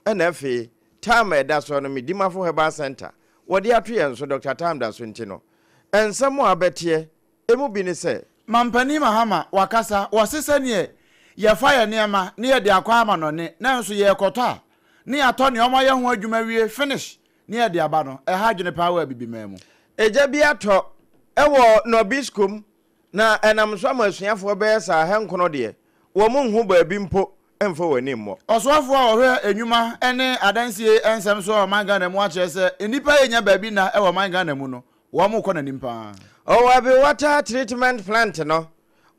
Ɛna afei, time a ɛda soɔ no, Medimafo Herbal Centre, wɔde ato yɛn so, Doctor Tam da so nti no, nsɛm a abɛteɛ, emu bi ne sɛ. Mampanin Mahama wakasa, wɔse sɛdeɛ yɛfa yɛn nneɛma na yɛde akɔ amanɔne nanso yɛrekɔtɔ a na yɛatɔ nea wɔayɛ ho adwuma awie, finish, na yɛde aba no, ɛha adwene paa wɔ Abibiman mu. Egya bi atɔ wɔ Nobisco mu na ɛnam so ama asuafoɔ bɛyɛ sɛ ahankono deɛ, wɔn nhu baabi mpo mfa wɔn ani mmɔ. Ɔsoafoɔ a ɔhwɛ nnwuma ne adansie nsɛm so wɔ ɔman Ghana mu akyerɛ sɛ nnipa renya baabi nna wɔ ɔman Ghana mu no, wɔn rekɔ n'anim pa ara. Owabi Water Treatment Plant no,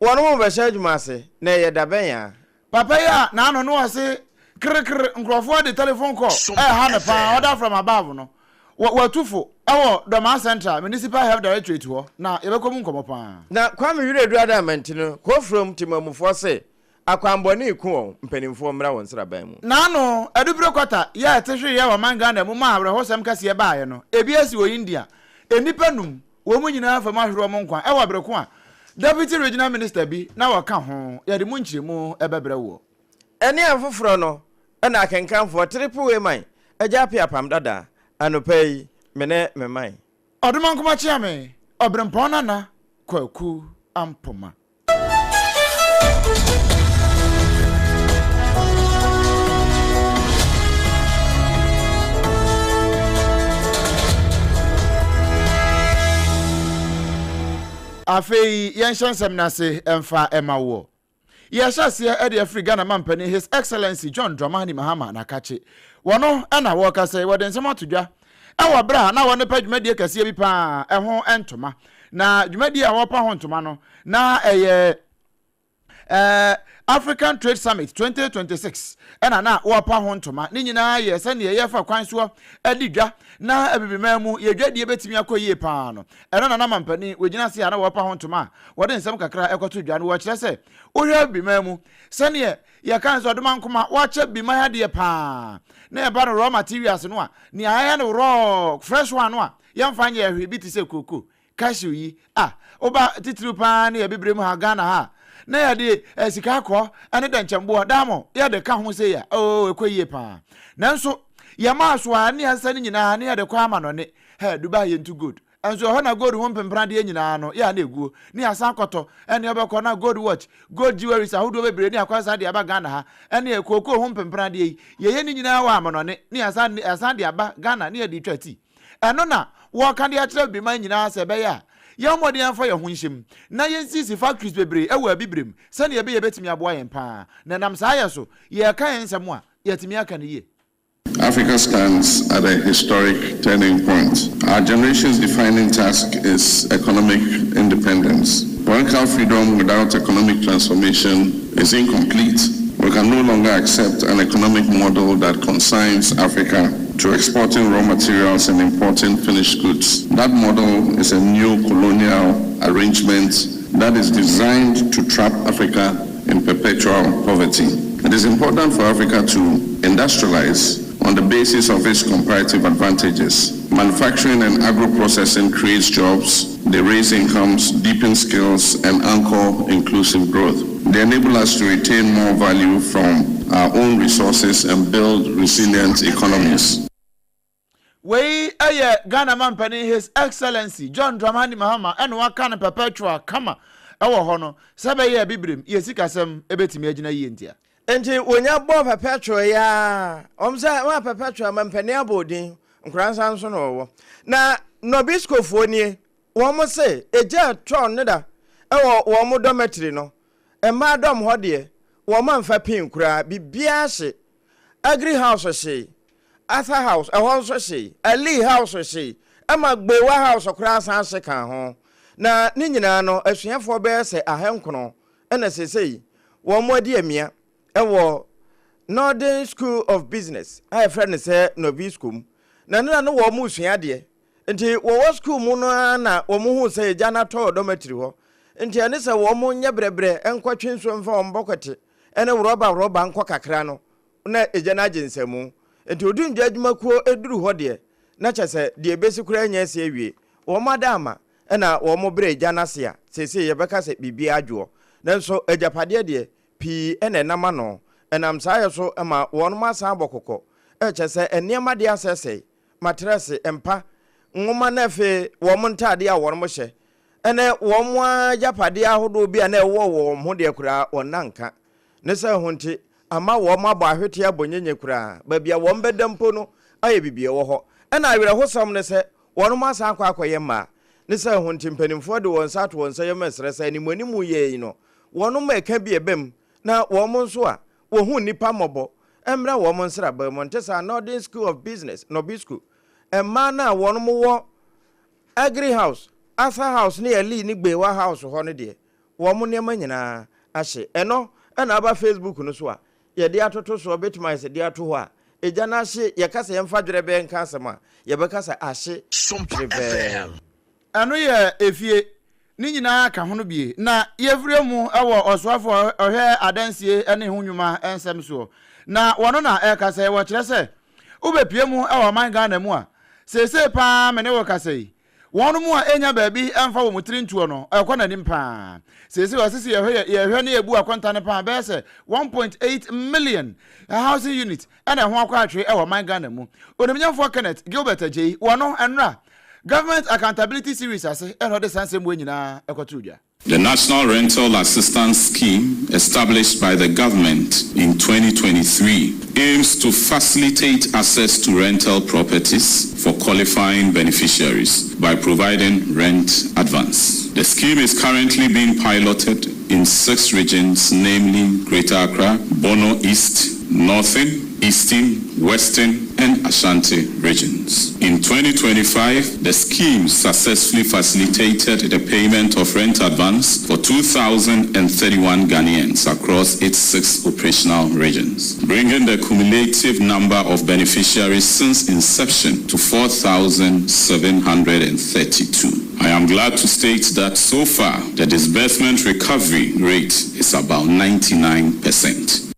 wɔn rebɛhyɛ adwuma ase, na ɛyɛ da bɛn a? Papa yi a n'ano no ɔse krkr nkurɔfoɔ de telephone call ɛreha no paa order from above no watu fo wɔ Dormaa Central Municipal Health Directorate hɔ na yɛbɛkɔ mu nkɔmmɔ paa. Na Kwame Wiredu Adamanti no Kofurom temamufoɔ se akwanbɔne reku wɔn, mpanimfoɔ mmra wɔn nsraban mu. N'ano adubire kwata yɛ a ɛte hweeɛ wɔ ɔman Ghana mu maa awerɛhosɛm kɛseɛ baeɛ no, ebi asi wɔ India. Nnipa num, wɔn nyinaa fam ahwere wɔn nkwa wɔ bere ko a Deputy Regional Minister bi na ɔka ho. Yɛde mu nkyerɛmu bɛbrɛ woɔ. Ɛne afoforɔ no na akenkanfoɔ Triple A man agya Appiah Apam Dada anɔpa yi me ne me man. Ɔdomankoma Kyeame, Ɔberempɔn Nana Kwaku Ampoma. Afei yɛnhyɛ nsɛm no ase mfa ma woɔ. Yɛhyɛ aseɛ de afiri Ghana mampanin His Excellency John Dramani Mahama Nakakye. Wɔno na wɔrekasa yi, wɔde nsɛm ato dwa wɔ berɛ a na wɔrepa dwumadie kɛseɛ bi paa ho ntoma. Na dwumadie a wɔrepa ho ntoma no, na ɛyɛ eh, African Trade Summit 2026 ɛna na wɔrepa ho ntoma. Ne nyinaa yɛ sɛdeɛ yɛfa kwan soɔ adi dwa na abibiman mu yɛ dwadie bɛtumi akɔ yie paa no. Ɛno na na mampanin wɔgyina ase a na wɔrepa ho ntoma a wɔde nsɛm kakra ɛkɔto dwa no wɔkyerɛ sɛ wohwɛ abibiman mu sɛdeɛ yɛka no sɛ ɔdomankoma wakyɛ biman adeɛ paa na ɛba no raw materials no a nea ayɛ no raw fresh one no a yɛmfa nyɛ hwee bi te sɛ koko cashew yi a woba titiriw paa ne abibire mu ha Ghana ha na yɛde eh, sika akɔ ne dɛnkyɛmboɔ diamond yɛde ka ho sei a oo ɛkɔ yie paa nanso yɛmaa so a ne yɛnsa no nyinaa ne yɛde kɔ amanɔne hɛ Dubai yɛntu gold Nso ɛhɔ na gold ho mpempradeɛ nyinaa no yɛ a na ɛguo, ne yɛasan akɔtɔ, ɛne wobɛkɔ na gold watch, gold jewelries ahodoɔ bebree ne akwansan de aba Ghana ha, ɛne kookoo ho mpempradeɛ yi, yɛyɛ ne nyinaa wɔ amanɔne ne yɛasan yɛasan de aba Ghana ne yɛde retwa tea. Ɛno na wɔreka de akyerɛ Abibiman nyinaa sɛ ɛbɛyɛ a yɛn mmɔden mfa yɛn ho nhyɛ mu na yɛnsisi factories bebree wɔ Abibirem sɛdeɛ ɛbɛyɛ ɛbɛtumi aboa yɛn paa na ɛnam saa yɛ so yɛreka yɛn nsɛm a yɛatumi aka no yie. Africa stands at a historic turning point. Our generation's defining task is economic independence. Political freedom without economic transformation is incomplete. We can no longer accept an economic model that consigns Africa to exporting raw materials and importing finished goods. That model is a neo-colonial arrangement that is designed to trap Africa in perpetual poverty. It is important for Africa to industrialize on the basis of its comparative advantages. Manufacturing and agro-processing creates jobs, they raise incomes, deepen skills, and anchor inclusive growth. They enable us to retain more value from our own resources and build resilient economies. Wei yɛ Ghana mampanin His Excellency John Dramani Mahama ɛna waka no perpetual kama ɛwɔ hɔ no sɛ ɛbɛyɛ a bibirem yɛ sikasɛm ɛbɛtumi agyina yie ntia. Nti wonya bɔɔ perpetual yi ara wɔn sɛ wɔn a perpetual mampanin abɔ odin nkoransa nso na wɔwɔ na Nobiscofoɔ nie wɔn se egya tɔn ne da ɛwɔ wɔn dormitory no mmaa dɔm hɔ deɛ wɔn amfa pin koraa biribiara hye Agri House hyee, Arthur House, ɛhɔ nso hyee, Ali House hyee, ɛma Gbewa House koraa san hye kaa ho. Na ne nyinaa no, asuafoɔ bɛyɛ sɛ ahankono na seesei wɔadi amia wɔ Northern School of Business a yɛfrɛ no sɛ Novisco mu. Na ne na ne wɔn resua adeɛ. Nti wɔwɔ sukuu mu no ara na wɔhuu sɛ egya no atɔ wɔ dormitory hɔ. Nti ɛne sɛ wɔn nyɛ brɛbrɛ nkɔtwe nsuo mfa wɔn bɔkɔte ne rɔba rɔba nkɔ kakra no, na egya no agye nsamu. Nti odumgya adwumakuo duru hɔ deɛ, na kyerɛ sɛ deɛ ɛbɛsi koraa nyɛ asi awie. Wɔn ada ama na wɔn brɛ egya no ase a, seesei yɛbɛka sɛ biribiara adwoɔ. Nanso agyapadeɛ deɛ, pii na ɛnam ano. Ɛnam saa yɛ so ma wɔn asan abɔ kɔkɔ. Kyerɛ sɛ nneɛma de asɛesɛe, matrɛse, mpa, nwoma na afei wɔn ntaadeɛ a wɔn hyɛ ne wɔn ara agyapadeɛ ahodoɔ bi a na ɛwɔ wɔn ho deɛ koraa wɔn nna nka. Ne sɛ ho nti ama wɔn abɔ ahwete abɔ nyenye koraa, baabi a wɔn bɛda mpo no ayɛ biribi ɛwɔ hɔ. Ɛna awerɛhosɛm ne sɛ wɔn asan akɔ akɔyɛ mmaa. Ne sɛ ho nti mpanimfoɔ de wɔn nsa ato wɔn nsa yam resrɛ sɛ animuanimu yɛ yi no wɔn ma ɛka bi ɛbam na wɔn nso a wɔhu nnipa mmɔbɔ mmra wɔn nsraban mu. Nte saa Northern School of Business, Nobisco, mmaa no a wɔn wɔ Agri House, Arthur House ne Eli ne Gbewa House hɔ no deɛ, wɔn nneɛma nyinaa ahye. Ɛno na aba Facebook no so a yɛde atoto soɔ, bɛtumi ayɛ sɛ de ato hɔ a, egya no ahye, yɛka sɛ yɛmfa dwerɛbɛɛ nka asɛm a, yɛbɛka sɛ ahye dwerɛbɛɛ. Ɛno yɛ efie ne nyinaa ka ho no bie. Na yɛfiri mu wɔ ɔsoafoɔ a ɔhwɛ adansie ne ho nnwuma nsɛm soɔ. Na wɔno na ɛrekasa yi, wɔkyerɛ sɛ wobɛpue mu wɔ ɔman Ghana mu a, seesei pa ara me ne wo rekasa yi, wɔn mu a ɛnnya baabi mfa wɔn tiri ntoɔ no, ɛrekɔ n'anim pa ara. Seesei wɔse sɛ yɛhwɛ yɛhwɛ ne yɛbu akonta no pa ara, bɛyɛ sɛ 1.8 million housing unit na ɛho akɔ atwere wɔ ɔman Ghana mu. Onimnyamfoɔ Kenneth Gilbert Agyei, wɔno, nnora, Government Accountability Series ase na ɔde saa nsɛm wei nyinaa kɔtoo dwa. The National Rental Assistance Scheme, established by the government in 2023, aims to facilitate access to rental properties for qualifying beneficiaries by providing rent advance. The scheme is currently being piloted in six regions, namely Greater Accra, Bono East, Northern, Eastern, Western, and Ashanti regions. In 2025, the scheme successfully facilitated the payment of rent advance for 2,031 Ghanaians across its six operational regions, bringing the cumulative number of beneficiaries since inception to 4,732. I am glad to state that so far, the disbursement recovery rate is about 99%.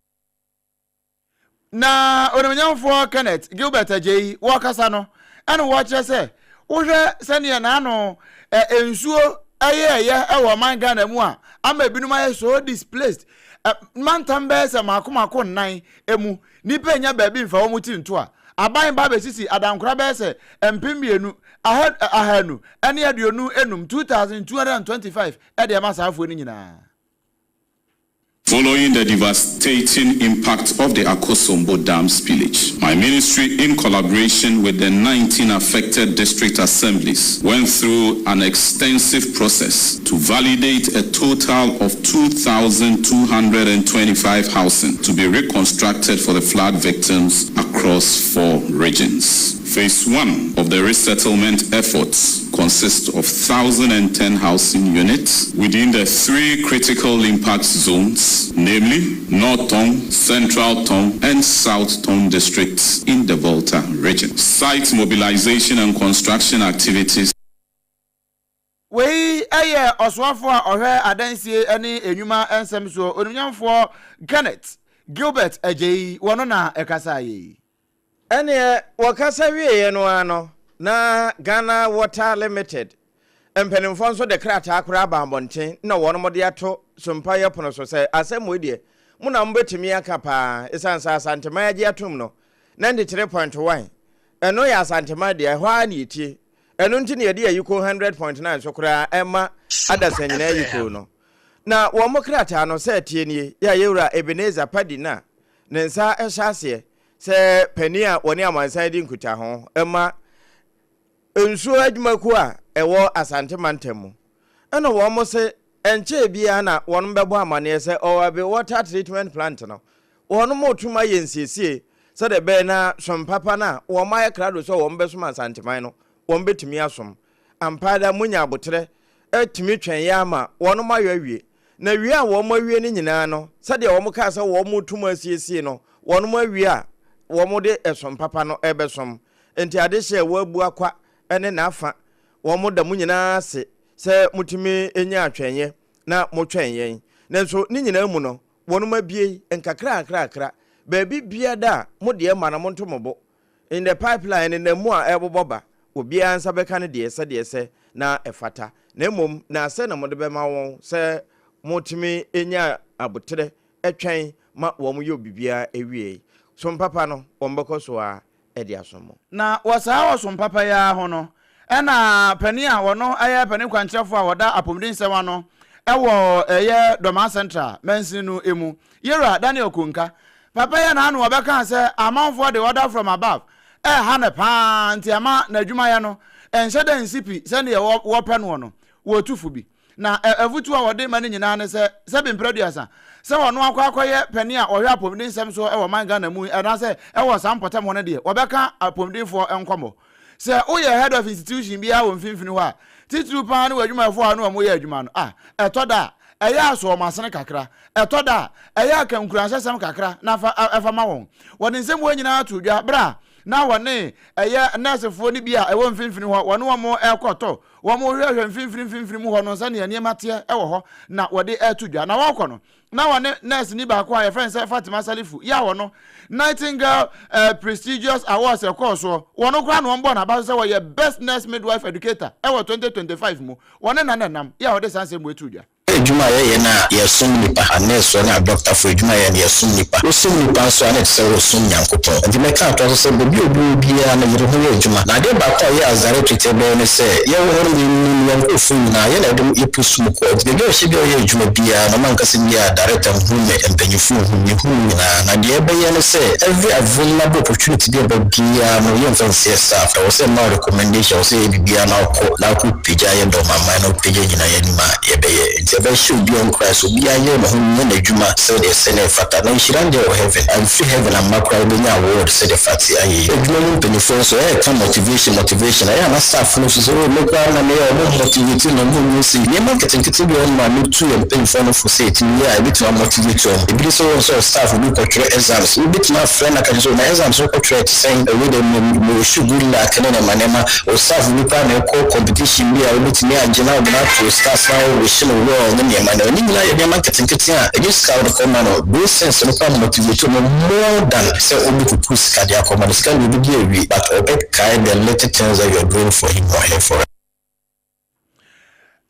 Na Onimuonyamfoɔ Kenneth Gilbert Agyei wɔrekasa no ɛna wɔrekyerɛ sɛ wohwɛ sɛdeɛ n'ano ɛ nsuo ɛyɛɛyɛ ɛwɔ ɔman Ghana mu a ama ebinom ayɛ so displaced ɛ mantam bɛyɛ sɛ mako mako nnan emu nnipa nya baabi mfa wɔn ti nto a aban ba abɛsisi adankora bɛyɛ sɛ mpem mmienu aha ahanu ɛne aduonu enum 2,225 ɛde ɛma saa afoɔ no nyinaa. Following the devastating impact of the Akosombo Dam spillage, my ministry, in collaboration with the 19 affected district assemblies, went through an extensive process to validate a total of 2,225 housing to be reconstructed for the flood victims across four regions. Phase 1 of the resettlement efforts consists of 1,010 housing units within the three critical impact zones, namely North Tongu, Central Tongu, and South Tongu districts in the Volta region. Site mobilization and construction activities Wei yɛ ɔsoafoɔ a ɔhwɛ adansie ne nnwuma nsɛm soɔ, Onimnyamfoɔ Kenneth Gilbert Agyei, wɔno na ɛkasaeɛ yi. Ɛneɛ wɔkasa wieɛ no ara no na Ghana Water Limited mpanimfoɔ nso de krataa koraa aba abɔnten na wɔnom de ato sompaeɛ pono so sɛ asɛm wei deɛ mo na mobɛtumi aka paa ɛsiane sɛ Asanteman agye atom no 93.1 ɛno yɛ Asanteman deɛ ɛhɔ ara na yɛtie ɛno nti na yɛde ayiko 100.9 so koraa ɛma adasa nyinaa ayiko no na wɔn krataa no sɛ ɛteɛ nie yɛ a yɛwura Ebenezer Padi na ne nsa hyɛ aseɛ sɛ panin a wɔne amansan di nkutaho ma nsuo adwumakuo a ɛwɔ Asante mantam mu. Ɛna wɔn se ɛnkyɛɛ biara na wɔn bɛbɔ amaneɛ sɛ Ɔwabe Water Treatment Plant no wɔn retum ayɛ nsiesie sɛdeɛ ɛbɛyɛ na som papa no a wɔn ayɛ krado sɛ wɔn bɛsom Asanteman no wɔn bɛtumi asom. Ampa ara monya aboterɛ tumi twɛn yɛ ama wɔn ayɔ awie. Na wie a wɔawie no nyinaa no, sɛdeɛ wɔkaa sɛ wɔretum asiesie no, wɔawie a, wɔde ɛsom papa no rebɛsom. Enti adehyeɛ a wɔabu akwa ne n'afa, wɔda mo nyinaa ase sɛ motumi nyaa twɛnyɛ na motwɛn yɛn. Nanso ne nyinaa mu no, wɔabue nkakrankrakra. Baabi biara a mo deɛ ma no monto mo bo. In the pipeline nenam mu a ɛrebobɔ ba, obiara nsa bɛka ne deɛ sɛdeɛ ɛsɛ na ɛfata, na mmom na sɛ na mode bɛma wɔn sɛ motumi nya aboterɛ twɛn ma wɔn yɛ biribiara wiei. Som papa no, wɔbɛkɔ so ara de asom mo. Na wɔ saa ɔsom papa yi ara ho no, ɛna panin a ɔno yɛ panin kwankyerɛfoɔ a ɔda apɔmuden nsɛm ano wɔ ɛyɛ Dormaa Central mansini no mu, Yewura Daniel Konka. Papa yi a n'ano ɔbɛkaa sɛ amanfoɔ de order from above ɛreha no paa nti ama n'adwumayɛ no nhyɛ da nsi pi sɛdeɛ wɔpɛ noɔ no, wɔtu fo bi. Na afotu a wɔde ma no nyinaa ne sɛ, sɛbe mprɛ aduasa, sɛ ɔno akɔ akɔyɛ panin a ɔhwɛ apɔmuden nsɛm soɔ wɔ ɔman Ghana mu anaasɛ ɛwɔ saa mpɔtam hɔ no deɛ, wɔbɛka apɔmudenfoɔ nkɔmmɔ. Sɛ woyɛ head of institution biara wɔ mfimfini hɔ a, titiriw pa ara ne w'adwumayɛfoɔ a wo ne wɔn yɛ adwuma no, a, ɛtɔ da a, ɛyɛ a sɔ wɔn asene kakra. Ɛtɔ da a, ɛyɛ a ka nkuranhyɛsɛm kakra na fa fa ma wɔn. Wɔde nsɛm wei nyinaa too dwa berɛ a na wɔne ɛyɛ nɛɛsefoɔ no bi a ɛwɔ mfimfini hɔ, wɔne wɔn rekɔtɔ Wɔhwehwɛ mfimfini mfimfini mu hɔ no sɛnea nneɛma teɛ wɔ hɔ na wɔde reto dwa. Na wɔrekɔ no, na wɔne nɛɛseni baako a yɛfrɛ no sɛ Fatima Salifu yɛ a wɔno Nightingale eh, Prestigious Awards ɛkɔɔ soɔ. Wɔno koraa na wɔbɔɔ n'aba so sɛ wɔyɛ Best Nurse Midwife Educator wɔ 2025 mu. Wɔne na na ɛnam yɛ a wɔde saa nsɛm wei too dwa. Adwuma a yɛyɛ no a yɛsom nnipa, anɛɛsefoɔ ne adɔktafoɔ adwuma a yɛyɛ no yɛsom nnipa. Wosom nnipa nso a na ɛte sɛ woresom Nyankopɔn. Enti mɛka atoa so sɛ baabi a obi wɔ biara no yere ho yɛ adwuma. Na adeɛ baako a yɛ Azaretoteɛ bɛyɛ ne sɛ yɛwɔ hɔ no yɛnim yɛn nkorɔfoɔ nyinaa, yɛn na yɛde yɛpusu mu kɔ. Enti baabi a ɔhyɛ biara ɔyɛ adwuma biara no mankasa biara director nhu me, mpanyinfoɔ nhu me, yɛhu mo nyinaa. Na deɛ ɛbɛyɛ ne sɛ every available opportunity bi a ɛba biara no yɛmfa nsi staff. Ɛwɔ sɛ yɛma wo recommendation, ɛwɔ sɛ yɛyɛ biribiara na wokɔ na wokɔ pagya yɛn dɔm aman na wopagya nyinaa yɛn anim a yɛbɛyɛ. Nti ɛbɛhyɛ obiara nkuran sɛ obiara nyere ne ho nyɛ n'adwuma sɛdeɛ ɛsɛ na ɛfata. Na nhyira no deɛ wɔ heaven, amfiri heaven amma koraa wobɛnya award sɛdeɛ Fati ayɛ yi. Adwuma mu mpaninfoɔ nso ɛɛka motivation motivation, ɛyɛ a na staff no nso sɛ oh me koraa na meyɛ ɔmo motivate na ɔmo nyɛ sei. Nneɛma nketenkete bi wɔ hɔnom a metu yɛn mpaninfoɔ no fo sɛ yɛtumi yɛ a ɛbɛtumi amotivate wɔn. Ebi ne sɛ wohu sɛ wo staff obi kɔtwerɛ exams, wobɛtumi afrɛ no aka kyerɛ sɛ oh na exams wokɔtwerɛ ɛte sɛn, wei deɛ me wish you good luck ne nneɛma nneɛma. Wo staff bi koraa na ɛkɔ competition bi a wobɛtumi agye na wode no ato wo staff na wo wish no well ne nneɛma no. Ne nyinaa yɛ nneɛma nketenkete a ɛnyɛ sika a wode kɔma no. Those things no koraa motivate no more than sɛ wobɛkuku sika de akɔma no. Sika no deɛ ɔbɛdi awie but ɔbɛkae the little things that you are doing for him or her for.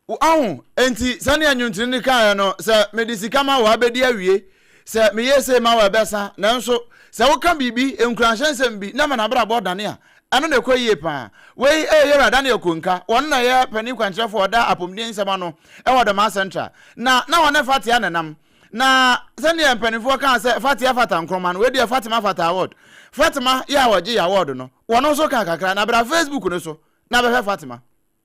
Wahu? Enti, sɛnea nnwontoni no kaeɛ no, sɛ mede sika ma wo a, bɛdi awie. Sɛ meyɛ sei ma wo a, ɛbɛsa. Nanso, sɛ woka biribi, nkuranhyɛ nsɛm bi, na ɛma n'abrabɔ dane a, ɛno na ɛkɔ yie paa. Wei yɛ Yɛwura Daniel Konka. Ɔno na ɛyɛ panin kwankyerɛfoɔ a ɔda apɔmuden nsɛm ano wɔ Dormaa Central. Na na ɔne Fatia na ɛnam. Na sɛnea mpanimfoɔ kaa sɛ Fatia fata Nkrumah no, wei deɛ Fatima fata award. Fatima yɛ a ɔgyee award no, ɔno nso kaa kakra. Na bra Facebook no so na bɛhwɛ Fatima.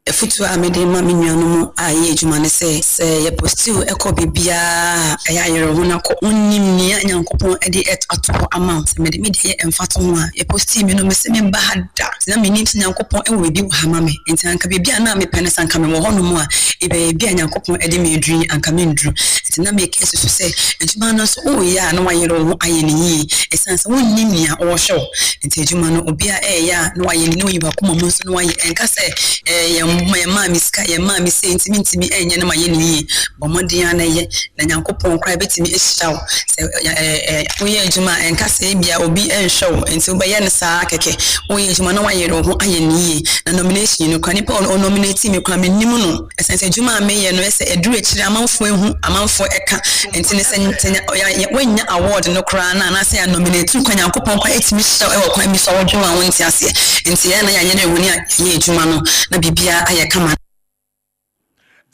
Afotu a mede rema me nuanom a yɛyɛ adwuma ne sɛ, sɛ yɛpostiw kɔ baabiara a, ɛyɛ a yere wo ho na kɔ. Wunnim nea Nyankopɔn de ato hɔ ama wo. Sɛ mede me deɛ yɛ mfatoho a, yɛpostii me no, mese memba ha da. Na minnim sɛ Nyankopɔn wɔ biribi wɔ ha ma me. Enti anka baabi a na mepɛ no, sɛ anka mewɔ hɔnom a, ebia baabi a Nyankopɔn de me aduru yi, anka merenduru. Enti na meka asi so sɛ, adwuma no nso, woreyɛ a na woayere wo ho ayɛ no yiye, esiane sɛ wunnim nea ɔrehwɛ wo. Nti adwuma no obiara ɛɛyɛ a na wayɛ no na oyi wakoma mu nso na wayɛ ɛnka sɛ ɛɛ yɛn yɛmaa me sika yɛmaa me sei nti mentumi ɛnyɛ na mayɛ no yie bɔ mmɔden ara na yɛ na Nyankopɔn koraa bɛtumi ahyira wo sɛ ɛɛ woyɛ adwuma a ɛnka sɛ ebia obi ɛnhwɛ wo nti wobɛyɛ no saa kɛkɛ woyɛ adwuma na wayere wo ho ayɛ no yie na nomination no koraa nipa a ɔnominate me koraa mennim no. Ɛsiane sɛ adwuma a meyɛ no sɛ ɛduru akyiri amanfoɔ ahu, amanfoɔ ɛka nti no sɛ sɛ woannya award no koraa no anaasɛ yɛ nominate wo koraa Nyankopɔn koraa ɛtumi hyira wo ɛwɔ kwan bi so a wodwen ho a wonte aseɛ nti yɛn na yɛanyɛ no ɛwɔ a yɛyɛ adwuma no na biribiara ayɛ kama.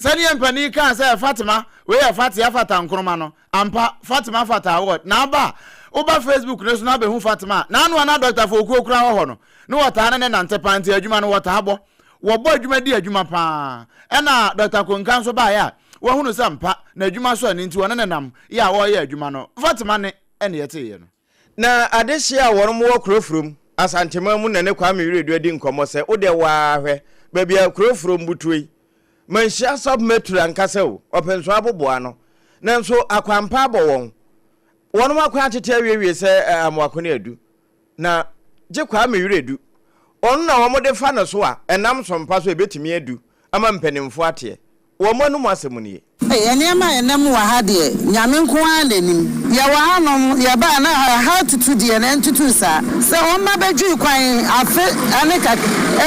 Sɛdeɛ mpanin kaa sɛ Fatima, wei yɛ Fatia Fata Nkrumah no, ampa, Fatima Fata Award. Na aba a, woba Facebook no so na abɛhu Fatima a, n'ano a na dɔktafo okuo koraa wɔ hɔ no, ne wɔtaa ne ne nante paa nti adwuma no wɔtaa bɔ. Wɔbɔ adwuma di adwuma paa. Ɛna Dɔkta Konka nso baeɛ a, wahunu sɛ ampa, n'adwuma sɔ ani nti ɔne no nam yɛ a wɔreyɛ adwuma no. Fatima nne ɛne yɛteeɛ no. Na adehyeɛ a wɔnom wɔ Kurofurom, Asanteman mu na ne Kwame Wiredu adi nkɔmmɔ sɛ, wo deɛ waa hwɛ, baabi a Kurofurom butuo yi, manhyia sub-metro ankasa o, ɔpenso aboboa ano, nanso akwampa abɔ wɔn. Wɔnom akwan atete awiewie sɛ Amoako ne Adu. Na gye Kwame Wiredu, ɔno na wɔde fa no so a ɛnam so mpa so a ɛbɛtumi adu ama mpanimfoɔ ateɛ. Wɔn anom asɛm nie. Ei nneɛma a ɛnam wɔ ha deɛ Nyame nko ara na nim. Yɛwɔ ha nom yɛbaa na ɛha atutu deɛ na ɛntutuu saa. Sɛ wɔn mma bɛdwiri kwan afe ne kak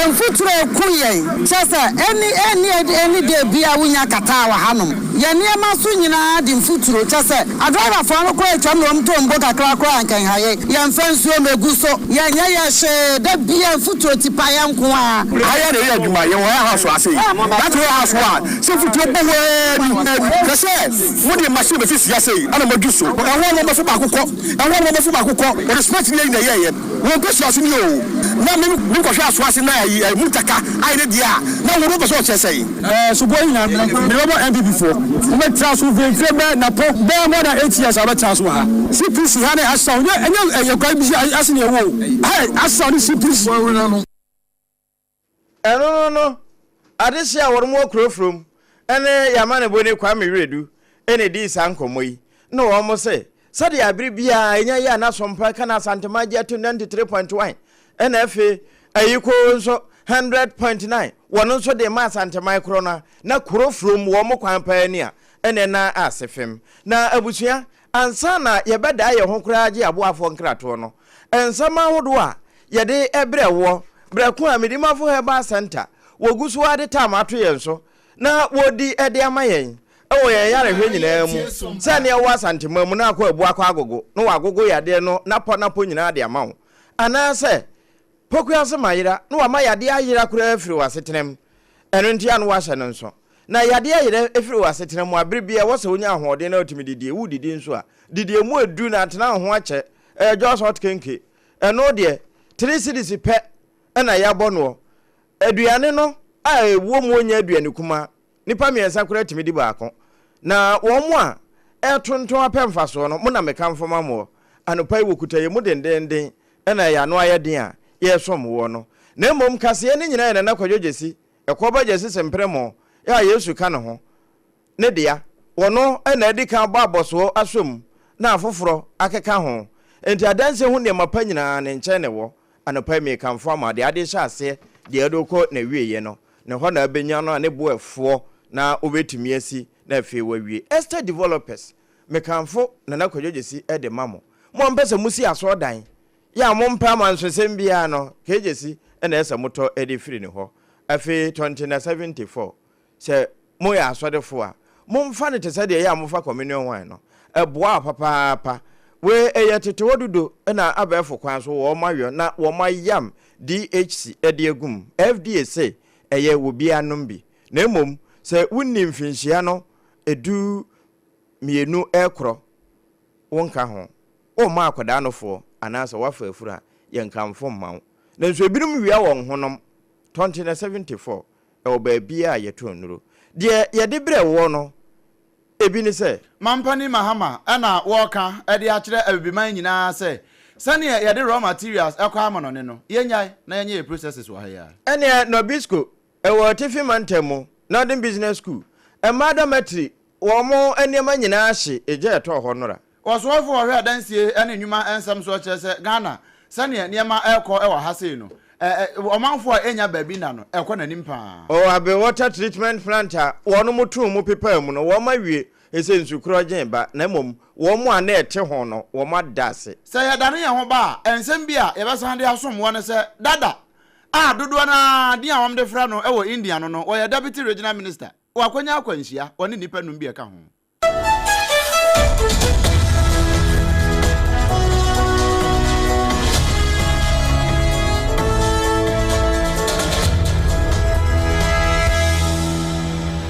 mfuturo ɛku yɛn kyerɛ sɛ ɛnni ɛnni ɛnni day biara wonya kataa wɔ ha nom. Yɛn nneɛma so nyinaa de mfuturo kyerɛ sɛ adriverfoɔ no koraa atwam na wɔn tɔ mbo kakra koraa anka nha yɛn. Yɛnfa nsuo mmɛgu so yɛnyɛ yɛ hwee da biara mfuturo ti pa yɛn nko ara. Ha yɛ na yɛyɛ adwuma yɛwɔ warehouse wɔ ha sei that warehouse hɔ a Sɛ mfuturo bɔ hɔ ara ni. Hwɛ sɛ mode machine bɛsisi ha sei ɛna moadwi so. Ɛhɔ na wɔbɛfo baako kɔ, ɛhɔ na wɔbɛfo baako kɔ. Wɔde cement ne ayi na ɛyɛeɛ. Wɔn mpasua so nie oo. Na me menkɔhwɛ aso ase na ayi ɛɛ muntaka ayɛ ne deɛ a, na wo no wopɛ sɛ ɔkyerɛ sɛn? Ɛɛ soboɔ yi nyinaa mede bɛbɔ NPP foɔ. Wɔbɛtra so mfimfini bɛɛ napɔ bɛyɛ more than 8 years a wɔbɛtra so wɔ ha. CPC ha ne Asaw nyɛ ɛnyɛ ɛyɛ kwan bi ase na ɛwɔ o. Ha yɛ Asaw ne CPC. Ɛno no no, adehye a wɔn wɔ kuro from ne Yamanebone Kwame Wiredu na ɛdii saa nkɔmmɔ yi, na wɔn se sɛdeɛ abere biara ɛnya yi a na Sompa ka na Asanteman gye atom 93.1 ɛna afei Ayikoo nso 100.9 wɔn nso de ma Asanteman korɔ no a na kuro from wɔn kwan paa ni a ɛna na ase fem. Na abusua, ansa na yɛbɛdaa yɛn ho koraa gye aboafoɔ nkratoɔ no, nsɛm ahodoɔ a yɛde brɛ woɔ berɛ ko a Medimafo Herbal Centre wɔgu so ara de tam ato yɛn so na wɔredi de ama yɛn wɔ yɛn yarehwɛ nyinaa mu sɛ nea ɛwɔ Asanteman mu na akɔ abu akɔ agogo na wɔagogo yadeɛ no napɔ napɔ nyinaa de ama wo anaasɛ Pokuase ma yera na wama yadeɛ ayera koraa afiri w'asetena mu ɛno nti a na woahyɛ no nso na yadeɛ ayera afiri w'asetena mu a bere biara ɛwɔ sɛ wonya ahoɔden na wotumi didie wodidi nso a didie mu edu na atena wo ho akyɛ ɛyɛ Jos Hot Kenke Ɛno deɛ, three cedis pɛ na yɛabɔ noɔ. Aduane no a ɛwɔ mu nyɛ aduane kumaa. Nnipa mmiɛnsa koraa tumi di baako. Na wɔn a ɛretontɔn apɛ mfasoɔ no, mo na mekamfo ma moɔ. Anɔpa yi wɔkuta yɛn mu dendeenden na yɛn ano ayɛ den a yɛresom woɔ no. Na mmom kaseɛ no nyinaa yɛ Nana Kwadwo Gyasi, Ɛkɔba Gyasi Sempremo a Yesu ka ne ho. ne dea. Ɔno na adi kan abɔ abɔsoɔ asɔ mu na afoforɔ akeka ho. Enti adansie ho nneɛma pa nyinaa ne nkyɛn na ɛwɔ. Anɔpa yi merekamfo ama wo deɛ ade rehyɛ aseɛ, deɛ ɛde rekɔ n'awieeɛ no. Ne hɔ na wobɛnya no a ne bo ɛfoɔ na wobɛtumi asi na afei woawie. Estate Developers, mekamfo Nana Kwadwo Gyasi de ma mo. Mo a mopɛ sɛ mosi asɔredan, yɛ a mompɛ amansosɛm biara no, K. Gyasi na ɛsɛ sɛ motɔ de firi ne hɔ. Afei Tɔnte 74. Sɛ moyɛ asɔrefo a, momfa no te sɛ deɛ ɛyɛ a mofa communion wine no. Ɛboa papaapa. Wei ɛyɛ tete hɔ dodo na abɛɛfo kwan so wɔayɔ na wɔayam DHC de agu mu. FDA se ɛyɛ obiara nom bi. Na mmom sɛ wonni mfinhyia no 12 rekorɔ, wonka ho. Womma akwadaa nofoɔ anaasɛ woafa afuru a, yɛnkamfo mma wo. Nanso ebinom wia wɔn ho nom. Tɔnte na 74. Ɛwɔ baabiara a yɛtɔn nnuro. Deɛ yɛde brɛ woɔ no, ebi ne sɛ. Mampanin Mahama na wɔreka de akyerɛ Abibiman nyinaa sɛ, sɛdeɛ yɛde raw materials kɔ amanɔne no, yɛnnyae na yɛnyɛ yɛn processes wɔ ha yi ara. Ɛnneɛ Nabisco, ɛwɔ Atifi Mantam mu, Northern Business School, mmaa dormitory, wɔn nneɛma nyinaa hye egya a ɛtɔɔ hɔ nnora. Ɔsoafo a ɔhwɛ adansie ne nnwuma nsɛm so kyerɛ sɛ Ghana, sɛdeɛ nneɛma rekɔ wɔ ha sei no, ɔmanfoɔ a ɛnnya baabi nna no, ɛrekɔ n'anim pa ara. Ɔ Abe Water Treatment Plant a wɔnom too mu pepaa mu no, wɔn awie sɛ nsu korɔgyen ba, na mmom wɔn a na ɛte ho no, wɔn ada ase. Sɛ yɛdane yɛn ho ba a, nsɛm bi a yɛbɛsan de asom wɔ ne sɛ, Dada, a dodoɔ no ara din a wɔde frɛ no wɔ India no no, ɔyɛ Deputy Regional Minister. Wakɔnya akwanhyia, ɔne nnipa num bi a ɛka ho.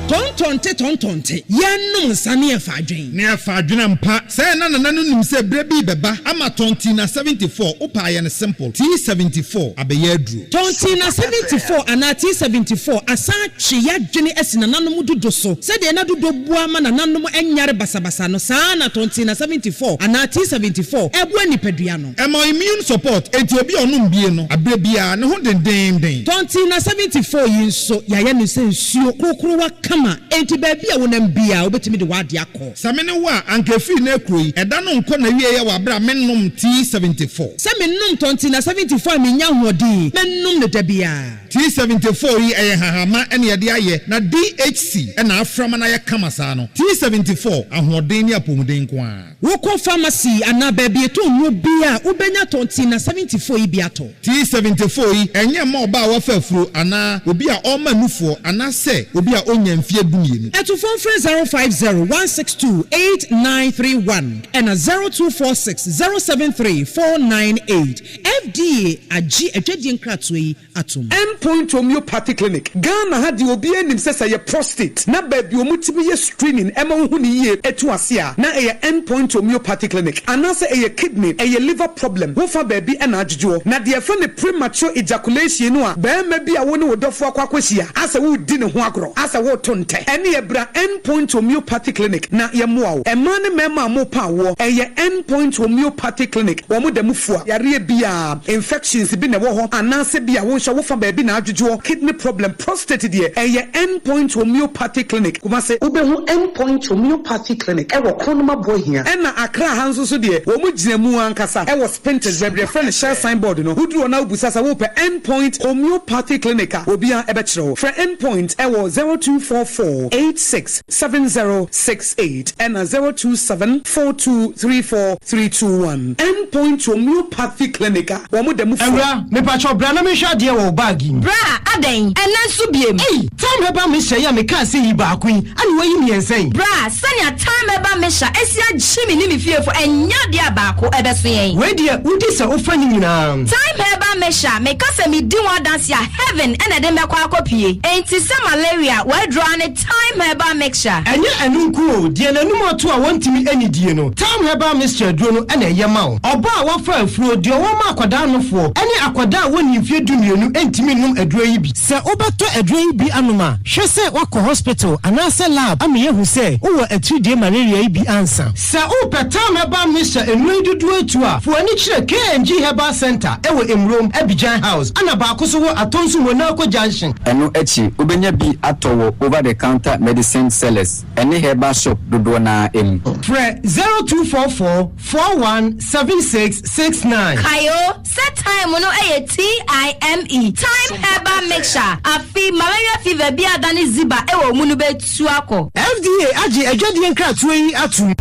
Tɔntɔnte tɔntɔnte, yɛnnom nsa ne yɛfa adwen. Ne yɛfa adwen ampa. Sɛɛ na nana no nim sɛ berɛ bi rebɛba ama Tɔntina 74, wopɛ a yɛ no simple, T74 abɛyɛ aduro. Tɔntina 74 anaa T74 asan atwe y'adwene asi nananom dudo so. Sɛdeɛ na dudo boa ma nananom nyare basabasa no, saa ara na Tɔntina 74 anaa T74 boa nipadua no. Ɛma immune support, enti obi a ɔnom bie no, aberɛ biara, ne ho dendeenden. Tɔntina 74 yi nso, yɛayɛ no sɛ nsuo korokorowa kama. Enti baabi a wonam biara, wobɛtumi de w'adeɛ akɔ. Sɛ me ne wo a, anka ɛfiri nnɛ rekuro yi, ɛda no nkɔ n'awieɛ wɔ aberɛ a mennom T74. Sɛ menom Tɔntina 74 a mennya ahoɔden, mɛnom no da biara. T74 yi, ɛyɛ nhahamma na yɛde ayɛ, na DHC na afra ma no ayɛ kama saa no. T74, ahoɔden ne apɔmuden nko ara. Wokɔ pharmacy anaa baabi yɛtɔn nnuro biara a, wobɛnya Tɔntina 74 yi bi atɔ. T74 yi, ɛnyɛ mma ɔbaa a wafa afuro anaa obi a ɔrema nufoɔ anaasɛ obi a ɔnnya mfeɛ dumienu. Atufoɔ mfrɛ 050 162 8931 ɛna 0246 073 498. FDA agye adwadie nkratoɔ yi atom. End Point Homeopathy Clinic, Ghana ha deɛ obiara nim sɛ sɛ ɛyɛ prostate na baabi a wɔtumi yɛ screening ma wohu no yie tu ase a, na ɛyɛ End Point Homeopathy Clinic. Anaasɛ ɛyɛ kidney, ɛyɛ liver problem, wofa baabi na adwodwoɔ. Na deɛ yɛfrɛ no premature ejaculation no a barima bi a wo ne wo dɔfoɔ akɔ akɔhyia asɛ woredi ne ho agorɔ, asɛ woreto ntɛ, ɛneɛ bra End Point Homeopathy Clinic na yɛmmoa wo. Mmaa ne mmarima a morepa awoɔ, ɛyɛ End Point Homeopathy Clinic, wɔn da mu fua yareɛ biara. Infections bi na ɛwɔ hɔ anaasɛ bi a wo nso wofa baabi na adwodwoɔ, kidney problem, prostate deɛ ɛyɛ End Point Homeopathy Clinic, Kumasi. Wobɛhu End Point Homeopathy Clinic wɔ Kronum Aboahia. Ɛna Accra ha nso so deɛ wɔn gyina mu ankasa wɔ Spintex baabi yɛfrɛ no Shell sign board no. Woduru hɔ na wobisa sɛ wopɛ End Point Homeopathy Clinic a, obiara bɛkyerɛ wo. Frɛ End Point wɔ 0244 86 7068 ɛna 027 4234 321. End Point Homeopathy Clinic a wɔn da mu fua. Awura, mepakyɛw bra na menhwɛ adeɛ wɔ wo bag yi mu. Bra, adɛn? Ɛnnɛ nso biem? Ei! Thyme Herbal Mixture yi a mekaa sɛ yi baako yi, ɛna woayi mmiɛnsa yi? Bra, sɛnea Thyme Herbal Mixture asi agye me ne me fiefo, ɛnyɛ adeɛ a baako ɛbɛso yɛn. Wei deɛ, wodi sɛ wofa ne nyinaa. Thyme Herbal Mixture, meka sɛ medi ho adanse a, heaven na ɛde me bɛkɔ akɔpue. Enti sɛ malaria, w'aduro ara ne Thyme Herbal Mixture. Ɛnyɛ ɛno nko o, deɛ n'anum ato a wɔntumi nnidie no, Thyme Herbal Mixture aduro no na ɛyɛ ma wo. Ɔbaa a wafa afuro, deɛ ɔwɔ ma akwadaa nofoɔ, ne akwadaa a wɔnnii mfeɛ dumienu ntumi nnom aduro yi bi. Sɛ wobɛtɔ aduro yi bi anom a, hwɛ sɛ woakɔ hospital anaasɛ lab ama yɛahu sɛ wowɔ atiridie malaria yi bi ansa. Sɛ wopɛ Thyme Herbal Mixture nnuro yi dodoɔ atu a, fa w'ani kyerɛ KNG Herbal Centre wɔ Emurom, Abidjan House, ɛna baako nso wɔ Atonsu Monaco Junction. Ɛno akyi, wobɛnya bi atɔ wɔ over-the-counter medicine sellers ne herbal shop dodoɔ no ara mu. Frɛ 0244 41 76 69. Kae o, sɛ thyme no yɛ TIME, Thyme Herbal Mixture, afe malaria fever bi a adane ziba wɔ wo mu no bɛtu akɔ. FDA agye adwadie nkratoɔ yi atom.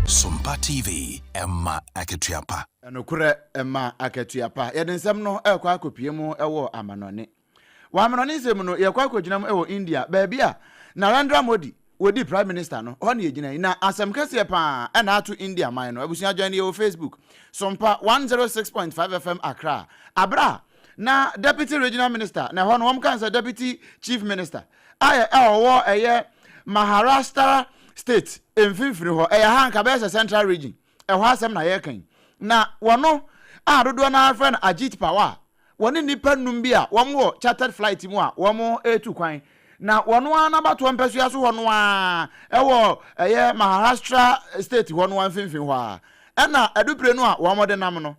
Sompa TV, ɛma akatua pa. Nokorɛ ɛma akatua pa. Yɛde nsɛm no rekɔ akɔpue mu wɔ amanɔne. Wɔ amanɔne nsɛm mu no, yɛkɔ akɔgyina mu wɔ India, baabi a Narendra Modi wɔdi Prime Minister no, hɔ na yɛgyina yi. Na asɛm kɛseɛ paa ɛna ato India man no. Abusua join yɛ wɔ Facebook, Sompa 106.5 FM Accra. Aberɛ a na Deputy Regional Minister, na ɛhɔ no wɔn kan sɛ Deputy Chief Minister, a ɔwɔ ɛyɛ Maharashtra State mfimfini hɔ, ɛyɛ ha nka bɛyɛ sɛ Central Region, ɛhɔ asɛm na yɛreka yi. Na wɔno a dodoɔ no ara frɛ no Ajit Pawar, wɔne nnipa nnum bi a wɔn wɔ chartered flight mu a wɔn retu kwan. Na wɔn ara n'abatoɔ mpɛsoa so hɔ no ara ɛwɔ ɛyɛ Maharashtra state hɔ no ara mfimfini hɔ ara. Ɛna adupire no a wɔn de nam no,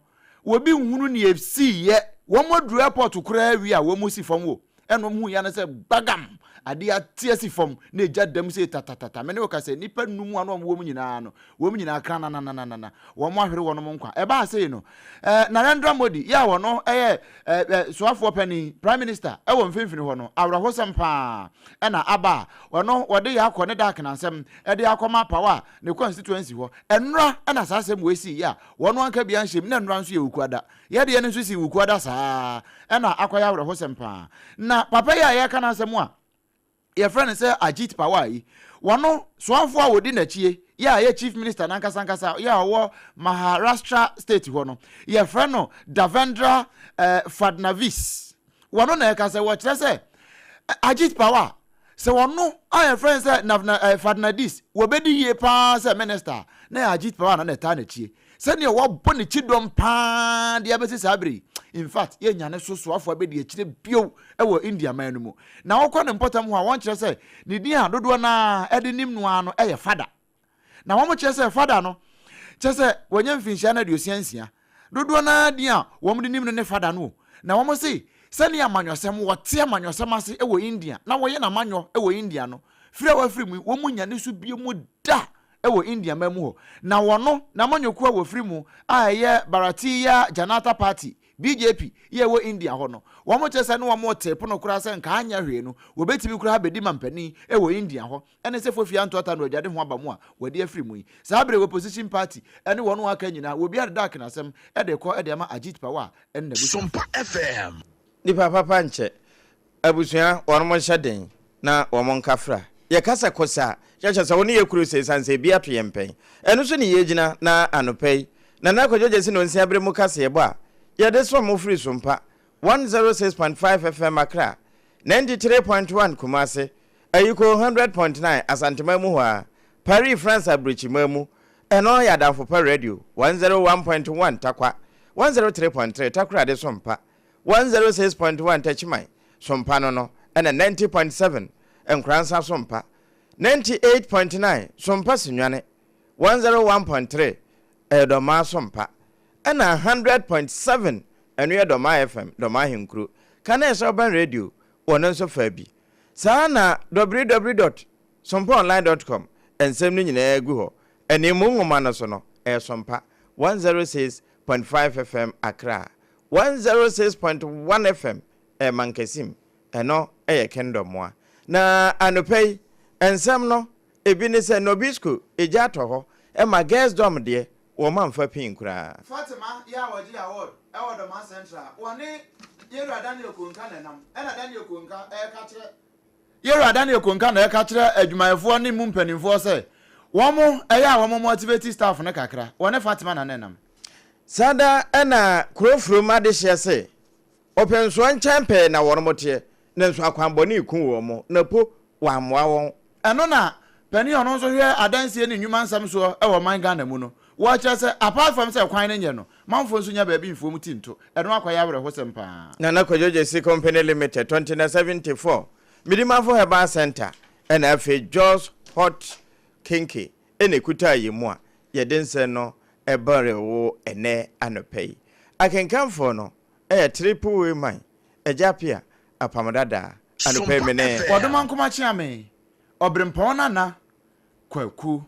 wɔbi nhunu nea ɛsiiɛ. Wɔn aduru airport koraa wie a wɔn si fam o. Ɛna wɔn hu ya no sɛ gbagam adeɛ ate asi fam na egya dam sei tatatata. Me ne wo ka sɛ nnipa nnum a na wɔn wɔ mu nyinaa no, wɔn nyinaa krananananana, wɔn ahwere wɔn nkwa. Ɛbaa sei no, eh, Narendra Modi, yɛ a wɔno yɛ eh, eh, soafoɔ panin, prime minister, ɛwɔ mfimfini hɔ no, awerɛhosɛm paa ɛna aba a ɔno wɔde yɛ akɔ ne daakena nsɛm ɛde akɔma Power ne constituency hɔ. Ɛnora ɛna saa asɛm wei sii yɛ a wɔn anka bi anhyɛ mu, na ɛnora nso yɛ Wukuada. Yɛ deɛ no nso sii Wukuada saa ɛna akɔyɛ awerɛhosɛm paa. Na papa yi a yɛreka n'asɛm a yɛfrɛ no sɛ Ajit Pawar yi, wɔno soafoɔ a wɔdi n'akyie yɛ a ɛyɛ chief minister n'ankasa ankasa yɛ a ɔwɔ Maharashtra state hɔ no, yɛfrɛ no Davendra eh, Fadnavis. Wɔno na ɛka sɛ wɔkyerɛ sɛ eh, Ajit Pawar sɛ wɔno a yɛfrɛ no sɛ Navna eh, Fadnadis wɔbɛdi yie paa sɛ minister a, na yɛ Ajit Pawar na na ɛtaa n'akyie. Sɛdeɛ wɔabɔ ne kyidɔm paa de abɛsi saa berɛ yi. In fact, yɛnnya ne so soafoɔ abɛdi akyire bio wɔ India man no mu. Na wokɔ ne mpɔtam hɔ a, wɔnkyerɛ sɛ ne din a dodoɔ no ara de nim no ara no yɛ Fada. Na wɔkyerɛ sɛ Fada no kyerɛ sɛ wanya mfinhyia no 66. Dodoɔ no ara din a wɔde nim no ne Fada no o. Na wɔse sɛdeɛ amanyɔsɛm, wɔte amanyɔsɛm ase wɔ India na wɔyɛ no amanyɔ wɔ India no, firi a wafiri mu yi, wɔnnya ne so bio mu da wɔ India man mu hɔ. Na wɔno, n'amanyɔkuo a wɔfiri mu a ɛyɛ Bharatiya Janata Party, BJP, yi a ɛwɔ India hɔ no, wɔkyerɛ sɛ ne wɔtee pono koraa sɛ nka anyɛ hwee no, wɔbɛtumi koraa abɛdi mampanin wɔ India hɔ. Ɛne sɛ Fofie Antoata no aduade ho aba mu a wɔde afiri mu yi. Saa bere yi opposition party ne wɔn a aka nyinaa, wɔbiara deda akenasɛm de rekɔ de ama Ajit Pawar ne n'abusuafo. Sompa FM. Nipa papa nkyɛ. Abusua wɔnom nhyɛ den na wɔn nka fra. Yɛka sɛ kosa a, kyerɛ sɛ wo ne yɛ kuro sɛ ɛsiane sɛ ebi ato yɛn pɛn. Ɛno so ne yɛgyina na anɔpa yi Nana Kwadwo Gyasi Nonsia bere mu kaseɛbɔ a yɛde som mo firi Sompa 106.5 FM Accra, 93.1 Kumasi, Ayiko 100.9 Asanteman mu hɔ ara, Paris France aburokyiman mu, ɛno yɛ Adamfo Pa Radio 101.1 Tarkwa, 103.3 Takoradi Sompa, 106.1 Techiman Sompa no no, ɛna 90.7 Nkoransa Sompa, 98.9 Sompa Sunyani, 101.3 ɛyɛ Dɔmaa Sompa, ɛna 100.7 ɛno yɛ Dɔmaa FM, Dɔmaa Ahenkuro, Kane Urban Radio wɔ no nso faa bi. Saa ara na www dot sompaonline dot com nsɛm no nyinaa gu hɔ. Ɛne mu nwoma no so no, ɛyɛ Sompa 106.5 FM Accra, 106.1 FM ɛyɛ Mankasim, ɛno yɛ Kingdom moa. Na anɔpa yi, nsɛm no ebi ne sɛ Nobisco egya atɔ hɔ ma Girls Dorm deɛ wɔn amfa pin koraa. Fatima yɛ a ɔgye award wɔ Dormaa Central, wɔne Yewura Daniel Konka na ɛnam, ɛna Daniel Konka ɛreka kyerɛ. Yewura Daniel Konka na ɛreka kyerɛ adwumayɛfoɔ ne mu mpanimfoɔ sɛ wɔn ɛyɛ a wɔn motivate staff no kakra, wɔne Fatima na na ɛnam. Saa da na kuro furom adehyeɛ se, Ɔpɛnsoɔ nkyɛn pɛɛ na wɔnom teɛ, nanso akwanbɔne reku wɔn, na po wammoa wɔn. Ɛno na panin a ɔno nso hwɛ adansie ne nnwuma nsɛm soɔ wɔ ɔman Ghana mu no, wɔkyerɛ sɛ apart from sɛ kwan no nyɛ no, manfoɔ nso nya baabi mfoɔ mu ti nto. Ɛno akɔyɛ awerɛhosɛm paa. Nana Kwadwo Gyasi Company Limited, 2074, Midimafo Herbal Centre, ɛna afei Jos Hot Kenkey ɛna ɛkutaa yɛn mu a yɛde nsɛm no brɛɛ wo ɛnnɛ anɔpa yi. Akenkanfoɔ no yɛ Triple Way Man, Agya Appiah, Apam Dadaa, anɔpa yi me ne. Ɔdomankoma Kyeame, Ɔberempɔn Nana Kwaku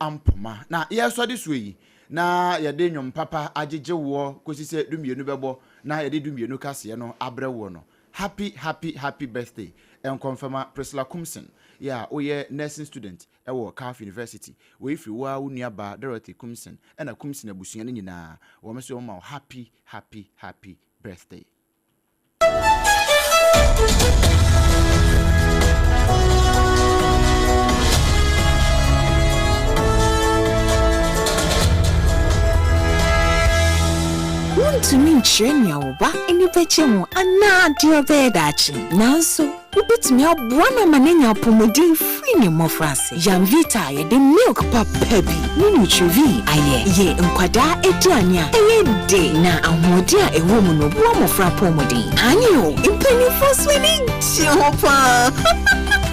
Ampoma. Na yɛresɔ adesoa yi, na yɛde nnwom papa agyegye woɔ kɔsi sɛ dumienu bɛbɔ na yɛde dumienu kaseɛ no abrɛ woɔ no. Happy happy happy birthday Nkɔmfɛma Priscilla Kumson yɛ a woyɛ nursing student wɔ Carff University. Wei firi wo ara wo nua baa Dorothy Kumson ɛna Kumson abusua no nyinaa. Wɔn nso wɔma wo happy happy happy birthday. Wuntumi nkyerɛ nea wo ba ani bɛgye ho anaa deɛ ɔbɛyɛ daakye. Nanso, wubetumi aboa no ama no anya apɔwmuden firi ne mmofraase. Yamvita a yɛde milk papa bi ne Nutrivie ayɛ yɛ nkwadaa aduane a ɛyɛ dɛ na ahoɔden a ɛwɔ mu no boa mmofra apɔwmuden. Aane o, mpanimfoɔ nso ani gye ho paa!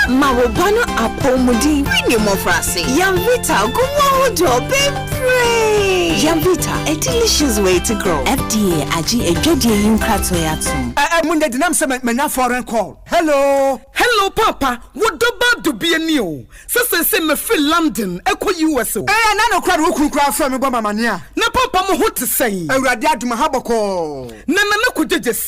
Ma wo ba no apɔwmuden firi ne mmofraase. Yamvita gu mu ahodoɔ bebree! Yamvita, a delicious way to grow. FDA agye adwadie yi nkratoɔ yi atom. Ɛ ɛ mo nyɛ denam sɛ manya foreign call. Hello. Hello paapa, wo dɔ ba dubia ni o, sɛ seesei mafiri London ɛkɔ US o. Ɛɛ na nokorɛ de wo kunu koraa frɛ me bɔ me amaneɛ a. Na paapa mo ho te sɛn? Awurade adom aha bɔkɔɔ. Na Nana Kwadwo Gyasi.